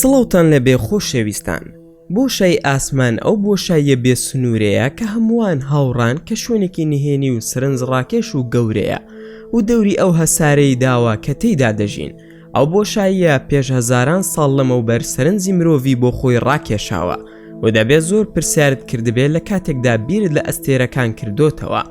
سڵاوتان لێبێ خۆشەویستان. بۆشایی ئاسمان ئەو بۆشاییە بێ سنوورەیە کە هەمووان هاوڕان کە شوێنێکی نهێنی و سەرنجڕاکێش و گەورەیە و دەوری ئەو هەسارەی داوە کە تێیدا دەژین. ئەو بۆشاییە پێش هەزاران ساڵ لەمەوبەر سەرنجی مرۆڤی بۆ خۆی ڕاکێشاوە و دەبێت زۆر پرسیارت کردبێت لە کاتێکدا بیرت لە ئەستێرەکان کردۆتەوە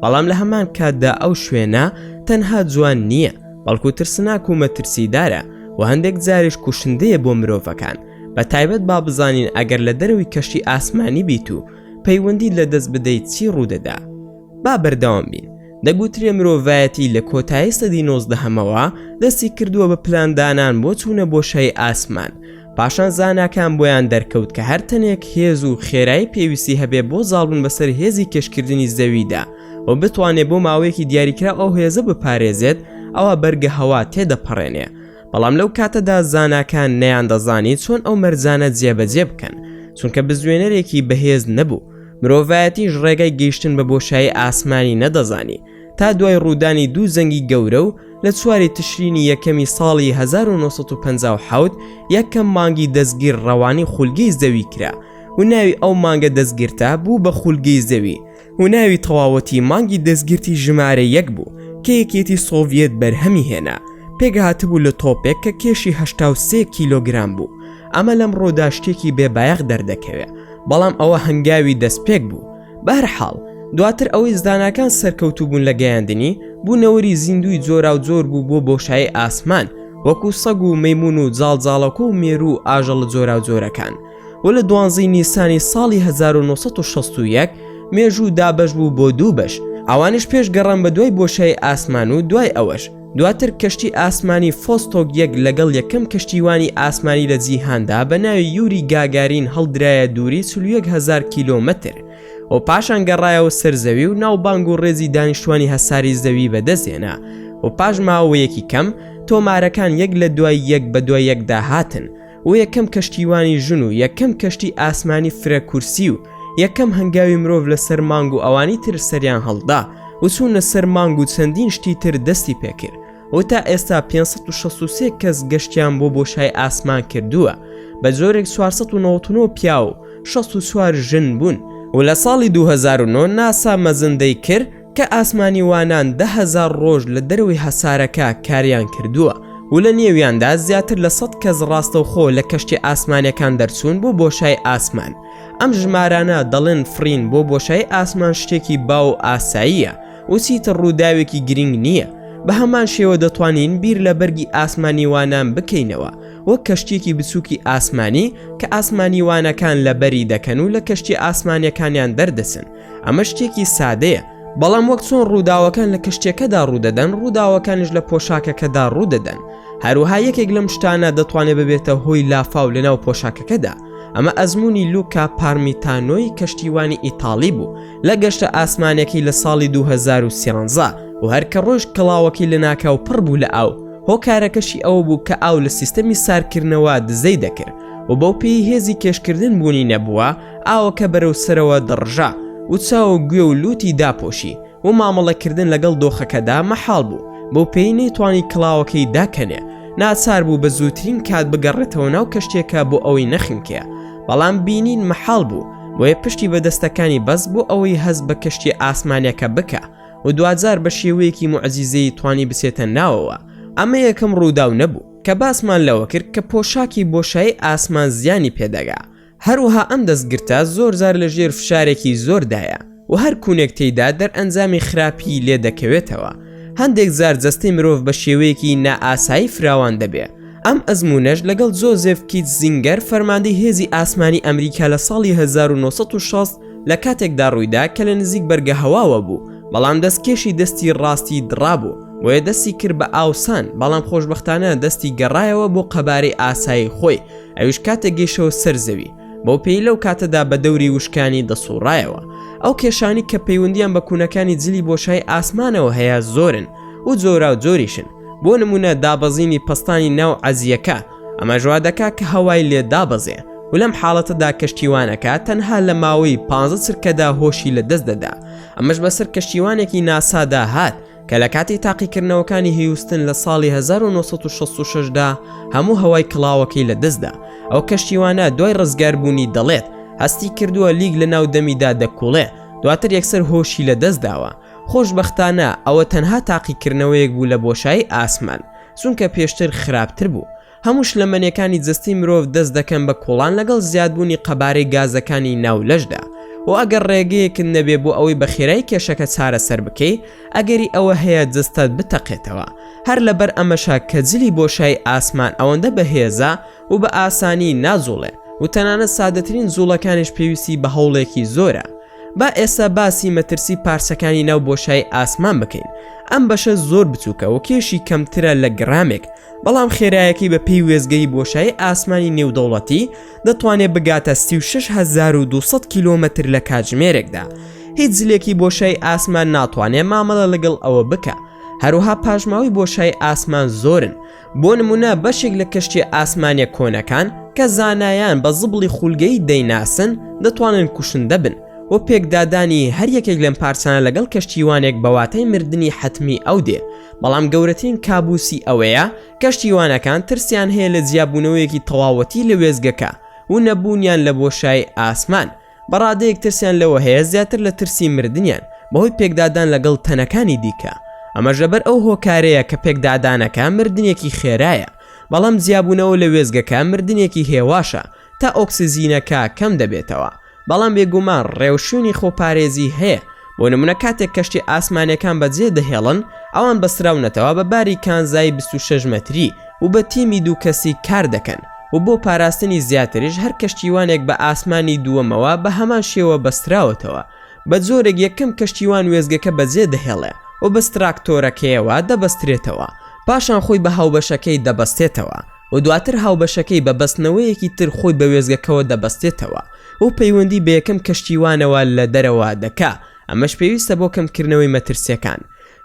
بەڵام لە هەمان کاتدا ئەو شوێنە تەنها جوان نییە بەڵکو ترسناک و مەترسیدارە و هەندێک جاریش کوشندەیە بۆ مرۆڤەکان بە تایبەت با بزانین ئەگەر لە دەرەوەی کەشتی ئاسمانی بیت و پەیوەندیت لە دەست بدەیت چی ڕوودەدا با بەردەوام بین دەگوترێ مرۆڤایەتی لە کۆتایی سەدی نۆزدەهەمەوە دەستی کردووە بە پلاندانان بۆ چوونە بۆشایی ئاسمان پاشان زاناکان بۆیان دەرکەوت کە هەر تەنێک هێز و خێرایی پێویستی هەبێ بۆ زاڵبوون بەسەر هێزی کێشکردنی زەویدا و بتوانێ بۆ ماوەیەکی دیاریکراو ئەو هێزە بپارێزێت ئەوا بەرگە هەوا تێدەپەڕێنێ بەڵام لەو کاتەدا زاناکان نەیاندەزانی چۆن ئەو مەرجانە جێبەجێ بکەن چونکە بزوێنەرێکی بەهێز نەبوو مرۆڤایەتیش ڕێگای گەیشتن بە بۆشایی ئاسمانی نەدەزانی تا دوای ڕوودانی دوو جەنگی گەورە و لە چواری تشرینی یەکەمی ساڵی 1957 یەکەم مانگی دەستگیر ڕەوانی خولگەی زەوی کرا و ناوی ئەو مانگە دەستگرتە بوو بە خولگەی زەوی و ناوی تەواوەتی مانگی دەستگرتی ژمارە یەک بوو کە یەکێتی سۆڤیەت بەرهەمی هێنا پێکهاتبوو لە تۆپێک کە کێشی 83 کیلۆگرام بوو ئەمە لەمڕۆدا شتێکی بێ بایەخ دەردەکەوێ بەڵام ئەوە هەنگاوی دەستپێک بوو بەهەرحاڵ دواتر ئەوەی زاناکان سەرکەوتوو بوون لە گەیاندنی بوونەوەری زیندووی جۆراوجۆر بوو بۆ بۆشایی ئاسمان وەکو سەگ و مەیمون و جاڵجاڵەکە و مێرو و ئاژەڵە جۆراوجۆرەکان و لە دوانزەی نیسانی ساڵی 1961 مێژوو دابەش بوو بۆ دوو بەش ئەوانیش پێش گەڕان بە دوای بۆشایی ئاسمان و دوای ئەوەش دواتر کەشتی ئاسمانی فۆستۆک یەک لەگەڵ یەکەم کەشتیوانی ئاسمانی لە جیهاندا بە ناوی یوری گاگارین هەڵدرایە دووری 41 هەزار کیلۆمەتر و پاشان گەڕایەوە سەر زەوی و ناوبانگ و ڕێزی دانیشتوانی هەساری زەوی بەدەستهێنا و پاش ماوەیەکی کەم تۆمارەکان یەک لە دوای یەک بە دوای یەکدا هاتن و یەکەم کەشتیوانی ژن و یەکەم کەشتی ئاسمانی فرە کورسی و یەکەم هەنگاوی مرۆڤ لەسەر مانگ و ئەوانی تر سەریان هەڵدا و چوونە سەر مانگ و چەندین شتی تر دەستی پێکرد و تا ئێستا 563 کەس گەشتیان بۆ بۆشای ئاسمان کردووە بە جۆرێک 499 پیاو و 64 ژن بوون و لە ساڵی 2009 ناسا مەزندەی کرد کە ئاسمانیوانان 10,000 ڕۆژ لە دەرەوەی هەسارەکە کاریان کردووە و لە نێویاندا زیاتر لە 100 کەس ڕاستەوخۆ لە کەشتی ئاسمانیەکان دەرچوون بۆ بۆشای ئاسمان. ئەم ژمارانە دەڵێن فڕین بۆ بۆشایی ئاسمان شتێکی باو و ئاساییە و چیتر ڕووداوێکی گرینگ نییە. بە هەمان شێوە دەتوانین بیر لە بەرگی ئاسمانیوانان بکەینەوە وەک کەشتییەکی بچووکی ئاسمانی کە ئاسمانیوانەکان لەبەری دەکەن و لە کەشتیە ئاسمانیەکانیان دەردەچن. ئەمە شتێکی سادەیە، بەڵام وەک چۆن ڕووداوەکان لە کەشتیەکەدا ڕوودەدەن، ڕووداوەکانیش لە پۆشاکەکەدا ڕوودەدەن. هەروەها یەکێک لەم شتانە دەتوانێت ببێتە هۆی لافاو لەناو پۆشاکەکەدا. ئەمە ئەزموونی لوکا پارمیتانۆی کەشتیوانی ئیتاڵی بوو لە گەشتە ئاسمانیەکەی لە ساڵی 2013 و هەر کە ڕۆیشت کڵاوەکەی لەناکاو پڕ بوو لە ئاو، هۆکارەکەشی ئەوە بوو کە ئاو لە سیستەمی ساردکردنەوە دزەی دەکرد و بەو پێی هێزی کێشکردن بوونی نەبووە ئاوەکە بەرەو سەرەوە دەڕژا و چاو و گوێ و لوتی داپۆشی و مامەڵەکردن لەگەڵ دۆخەکەدا مەحاڵ بوو، بەو پێی نەیتوانی کڵاوەکەی داکەنێ، ناچار بوو بە زووترین کات بگەڕێتەوە ناو کەشتیەکە بۆ ئەوەی نەخنکێ، بەڵام بینین مەحاڵ بوو، بۆیە پشتی بە دەستەکانی بەست بۆ ئەوەی هەست بە کەشتیە ئاسمانیەکە بکا و دواجار بە شێوەیەکی موعجیزەیی توانی بچێتە ناوەوە، ئەمە یەکەم ڕووداو نەبوو کە باسمان لەوە کرد کە پۆشاکی بۆشایی ئاسمان زیانی پێدەگا، هەروەها ئەم دەستگرتە زۆرجار لە ژێر فشارێکی زۆردایە و هەر کوونێک تێیدا دەرئەنجامی خراپی لێ دەکەوێتەوە. هەندێک جار جەستەی مرۆڤ بە شێوەیەکی نائاسایی فراوان دەبێ. ئەم ئەزموونەش لەگەڵ جۆزێف کیتزینگەر فەرماندەی هێزی ئاسمانی ئەمریکا لە ساڵی 1960 لە کاتێکدا ڕوویدا کە لە نزیک بەرگەهەواوە بوو، بەڵام دەستکێشی دەستی ڕاستی دڕابوو، بۆیە دەستی کرد بە ئاوسان، بەڵام خۆشبەختانە دەستی گەڕایەوە بۆ قەبارەی ئاسایی خۆی. ئەویش کاتێک گەیشەوە سەر زەوی بەو پێی لەو کاتەدا بە دەوری وشکانی دەسوڕایەوە ئەو کێشانی کە پەیوەندیان بە کونەکانی جلی بۆشای ئاسمانەوە هەیە زۆرن و جۆرا و جۆریشن بۆ نمونە دابەزینی پەستانی ناو عەزیەکە ئەمەش وا دەکا کە هەوای لێ دابەزێ و لەم حاڵەتەدا کەشتیوانەکە تەنها لە ماوەی 15 چرکەدا هۆشی لە دەست دەدا ئەمەش بەسەر کەشتیوانێکی ناسادا هات. کە لە کاتی تاقیکردنەوەکانی هیوستن لە ساڵی 1966 دا هەموو هەوای کڵاوەکەی لەدەستدا. ئەو کەشتیوانە دوای ڕزگاربوونی دەڵێت، هەستی کردووە لیک لەناو دەمیدا دەکوڵێ، دواتر یەکسەر هۆشی لەدەستداوە. خۆشبەختانە ئەوە تەنها تاقیکردنەوەیەک بوو لە بۆشایی ئاسمان، چونکە پێشتر خراپتر بوو. هەموو شلەمەنیەکانی جەستەی مرۆڤ دەست دەکەن بە کوڵان لەگەڵ زیادبوونی قەبارەی گازەکانی ناو لەشدا و ئەگەر ڕێگەیەکت نەبێ بۆ ئەوەی بە خێرایی کێشەکە چارەسەر بکەی ئەگەری ئەوە هەیە جەستەت بتەقێتەوە هەر لەبەر ئەمەشە کە جلی بۆشای ئاسمان ئەوەندە بەهێزە و بە ئاسانی ناجوڵێ و تەنانەت سادەترین جوڵەکانیش پێویستی بە هەوڵێکی زۆرە. با ئێستا باسی مەترسی پارچەکانی ناو بۆشایی ئاسمان بکەین ئەم بەشە زۆر بچووکە و کێشی کەمترە لە گرامێک بەڵام خێرایەکەی بە پێی وێستگەی بۆشایی ئاسمانی نێودەوڵەتی دەتوانێت بگاتە 36200 کیلۆمەتر لە کاتژمێرێکدا هیچ جلێکی بۆشای ئاسمان ناتوانێت مامەڵە لەگەڵ ئەوە بکە هەروها پاشماوەی بۆشای ئاسمان زۆرن بۆ نمونە بەشێک لە کەشتیە ئاسمانیە کۆنەکان کە زانایان بە زبڵی خولگەیی دەیناسن دەتوانن کوشندە بن و پێکدادانی هەر یەکێک لەم پارچانە لەگەڵ کەشتیوانێک بە واتای مردنی حەتمی ئەو دێ بەڵام گەورەترین کابوسی ئەوەیە کەشتیوانەکان ترسیان هەیە لە جیابوونەوەیەکی تەواوەتی لە وێستگەکە و نەبوونیان لە بۆشای ئاسمان بە ڕادەیەک ترسیان لەوە هەیە زیاتر لە ترسی مردنیان بەهۆی پێکدادان لەگەڵ تەنەکانی دیکە، ئەمەش لەبەر ئەو هۆکارەیە کە پێکدادانەکە مردنێکی خێرایە، بەڵام جیابوونەوە لە وێستگەکە مردنێکی هێواشە تا ئۆکسجینەکە کەم دەبێتەوە، بەڵام بێگومان ڕێوشوێنی خۆپارێزی هەیە، بۆ نمونە کاتێک کەشتی ئاسمانیەکان بەجێ دەهێڵن ئەوان بەستراونەتەوە بە باری کانزایی 26 مەتری و بە تیمی دوو کەسی کار دەکەن و بۆ پاراستنی زیاتریش هەر کەشتیوانێک بە ئاسمانی دووەمەوە بە هەمان شێوە بەستراوەتەوە بە جۆرێک یەکەم کەشتیوان وێستگەکە بەجێ دەهێڵێ و بە ستراکتۆرەکەیەوە دەبەسترێتەوە پاشان خۆی بە هاوبەشەکەی دەبەستێتەوە و دواتر هاوبەشەکەی بە بەستنەوەیەکی تر خۆی بە وێستگەکەوە دەبەستێتەوە و پەیوەندی بە یەکەم کەشتیوانەوە لە دەرەوە دەکا، ئەمەش پێویستە بۆ کەمکردنەوەی مەترسیەکان.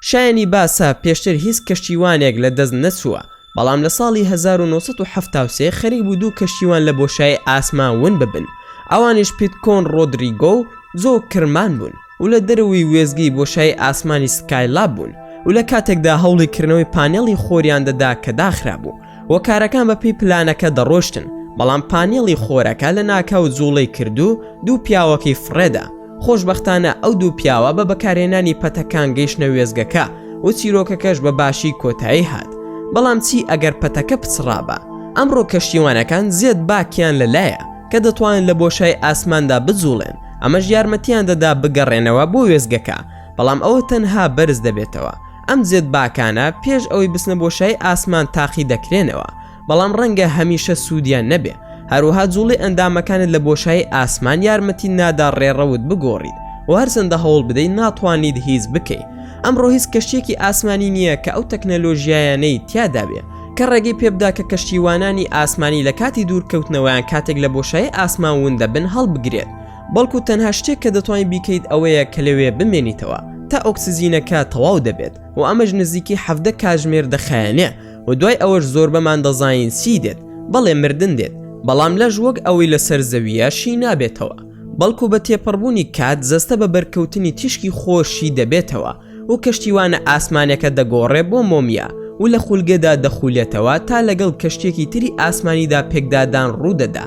شایەنی باسە پێشتر هیچ کەشتیوانێک لە دەست نەچووە، بەڵام لە ساڵی 1973 خەریک بوو دوو کەشتیوان لە بۆشایی ئاسمان ون ببن، ئەوانیش پیتکۆن ڕۆدریگۆ و جۆ کرمان بوون و لە دەرەوەی وێستگەی بۆشایی ئاسمانی سکایلاب بوون و لە کاتێکدا هەوڵی کردنەوەی پانێڵی خۆریان دەدا کە داخرابوو. و کارەکان بە پێی پلانەکە دەڕۆشتن، بەڵام پانێڵی خۆرەکە لە ناکاو جوڵەی کرد و دوو پیاوەکەی فڕێدا، خۆشبەختانە ئەو دوو پیاوە بە بەکارهێنانی پەتەکان گەیشتنە وێستگەکە و چیرۆکەکەش بە باشی کۆتایی هات. بەڵام چی ئەگەر پەتەکە پچڕابا؟ ئەمڕۆ کەشتیوانەکان جێت باکیان لەلایە کە دەتوانن لە بۆشای ئاسماندا بجوڵێن، ئەمەش یارمەتیان دەدا بگەڕێنەوە بۆ وێستگەکە، بەڵام ئەوە تەنها بەرز دەبێتەوە. ئەم جێت باکانە پێش ئەوەی بچنە بۆشایی ئاسمان تاقی دەکرێنەوە، بەڵام ڕەنگە هەمیشە سوودیان نەبێ. هەروەها جوڵەی ئەندامەکانت لە بۆشایی ئاسمان یارمەتیت نادا ڕێڕەوت بگۆڕیت و هەرچەندە هەوڵ بدەیت ناتوانیت هیچ بکەیت. ئەمڕۆ هیچ کەشتییەکی ئاسمانی نییە کە ئەو تەکنەلۆژیایانەی تیادا بێ کە ڕێگەی پێبدا کە کەشتیوانانی ئاسمانی لە کاتی دوورکەوتنەوەیان کاتێک لە بۆشایی ئاسمان ون دەبن هەڵبگرێت. بەڵکو تەنها شتێک کە دەتوانیت بیکەیت ئەوەیە کە لەوێ بمێنیتەوە تا ئۆکسجینەکە تەواو دەبێت و ئەمەش نزیکەی 17 کاتژمێر دەخایەنێ و دوای ئەوەش زۆربەمان دەزانین چی دێت بەڵێ مردن دێت بەڵام لەش وەک ئەوەی لەسەر زەویە شی نابێتەوە بەڵکو بە تێپەڕبوونی کات جەستە بە بەرکەوتنی تیشکی خۆر شی دەبێتەوە و کەشتیوانە ئاسمانیەکە دەگۆڕێ بۆ مۆمیا و لە خولگەدا دەخولێتەوە تا لەگەڵ کەشتیەکی تری ئاسمانیدا پێکدادان ڕوودەدا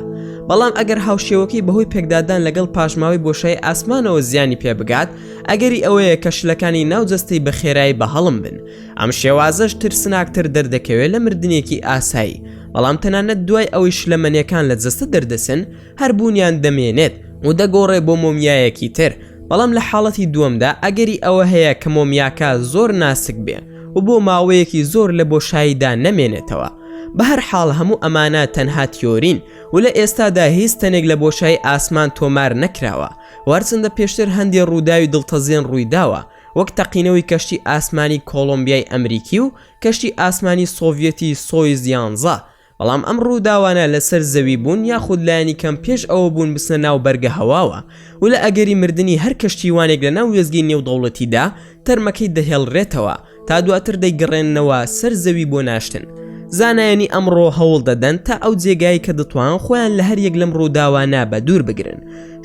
بەڵام ئەگەر هاوشێوەکەی بەهۆی پێکدادان لەگەڵ پاشماوەی بۆشای ئاسمانەوە زیانی پێ بگات ئەگەری ئەوەیە کە شلەکانی ناو جەستەی بە خێرایی بە هەڵم بن ئەم شێوازەش ترسناکتر دەردەکەوێت لە مردنێکی ئاسایی بەڵام تەنانەت دوای ئەوەی شلەمەنیەکان لە جەستە دەردەچن هەر بوونیان دەمێنێت و دەگۆڕێ بۆ مۆمیایەکی تر، بەڵام لە حاڵەتی دووەمدا ئەگەری ئەوە هەیە کە مۆمیاکە زۆر ناسک بێ و بۆ ماوەیەکی زۆر لە بۆشاییدا نەمێنێتەوە. بە هەر حاڵ هەموو ئەمانە تەنها تیۆرین و لە ئێستادا هیچ تەنێک لە بۆشایی ئاسمان تۆمار نەکراوە و هەرچەندە پێشتر هەندێ ڕووداوی دڵتەزێن ڕوویداوە وەک تەقینەوەی کەشتی ئاسمانی کۆڵۆمبیای ئەمریکی و کەشتی ئاسمانی سۆڤیەتی سۆیز یانزە بەڵام ئەم ڕووداوانە لەسەر زەوی بوون یاخود لایەنی کەم پێش ئەوە بوون بچنە ناو بەرگە هەواوە و لە ئەگەری مردنی هەر کەشتیوانێک لە ناو وێستگەی نێودەوڵەتیدا تەرمەکەی دەهێڵرێتەوە تا دواتر دەیگەڕێننەوە سەر زەوی بۆ ناشتن. زانایانی ئەمڕۆ هەوڵ دەدەن تا ئەو جێگای کە دەتوان خۆیان لە هەر یەک لەم ڕووداوانە بە دوور بگرن.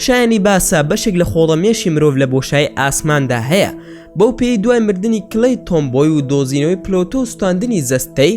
شایانی باسە بەشێک لە خۆڵەمێشی مرۆڤ لە بۆشایی ئاسماندا هەیە، بەو پێیەی دوای مردنی کلەی تۆمبۆی و دۆزینەوەی پلۆتۆ و سوتاندنی جەستەی،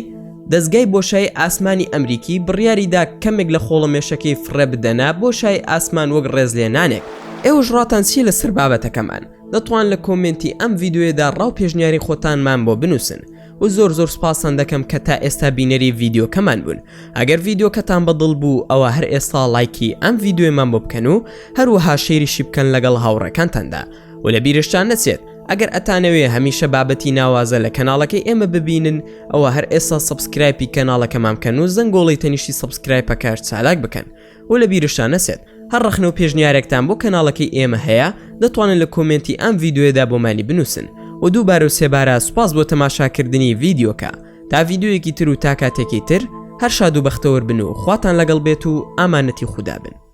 دەزگای بۆشایی ئاسمانی ئەمریکی بڕیاریدا کەمێک لە خۆڵەمێشەکەی فڕێ بدەنە بۆشایی ئاسمان وەک ڕێزلێنانێک. ئێوەش ڕاتان چیە لەسەر بابەتەکەمان؟ دەتوان لە کۆمێنتی ئەم ڤیدیۆیەدا ڕاو پێشنیاری خۆتانمان بۆ بنووسن. و زۆر زۆر سوپاستان دەکەم کە تا ئێستا بینەری ڤیدیۆکەمان بوون ئەگەر ڤیدیۆکەتان بەدڵ بوو ئەوە هەر ئێستا ڵایکی ئەم ڤیدیۆیەمان بۆ بکەن و هەروەها share یشی بکەن لەگەڵ هاوڕێکانتاندا و لە بیرشتان نەچێت ئەگەر ئەتانەوێ هەمیشە بابەتی ناوازە لە کەناڵەکەی ئێمە ببینن ئەوە هەر ئێستا subscribe ی کەناڵەکەمان بکەن و زەنگۆڵی تەنیشتی subscribe ەکەش چالاک بکەن و لە بیرشتان نەچێت هەر ڕەخنە و پێشنیارێکتان بۆ کەناڵەکەی ئێمە هەیە دەتوانن لە کۆمێنتی ئەم ڤیدیۆیەدا بۆمانی بنووسن و دووبارە و سێبارە سوپاس بۆ تەماشاکردنی ڤیدیۆکە تا ڤیدیۆیەکی تر و تا کاتێکی تر هەر شاد و بەختەوەر بن و خواتان لەگەڵ بێت و ئامانەتی خودا بن.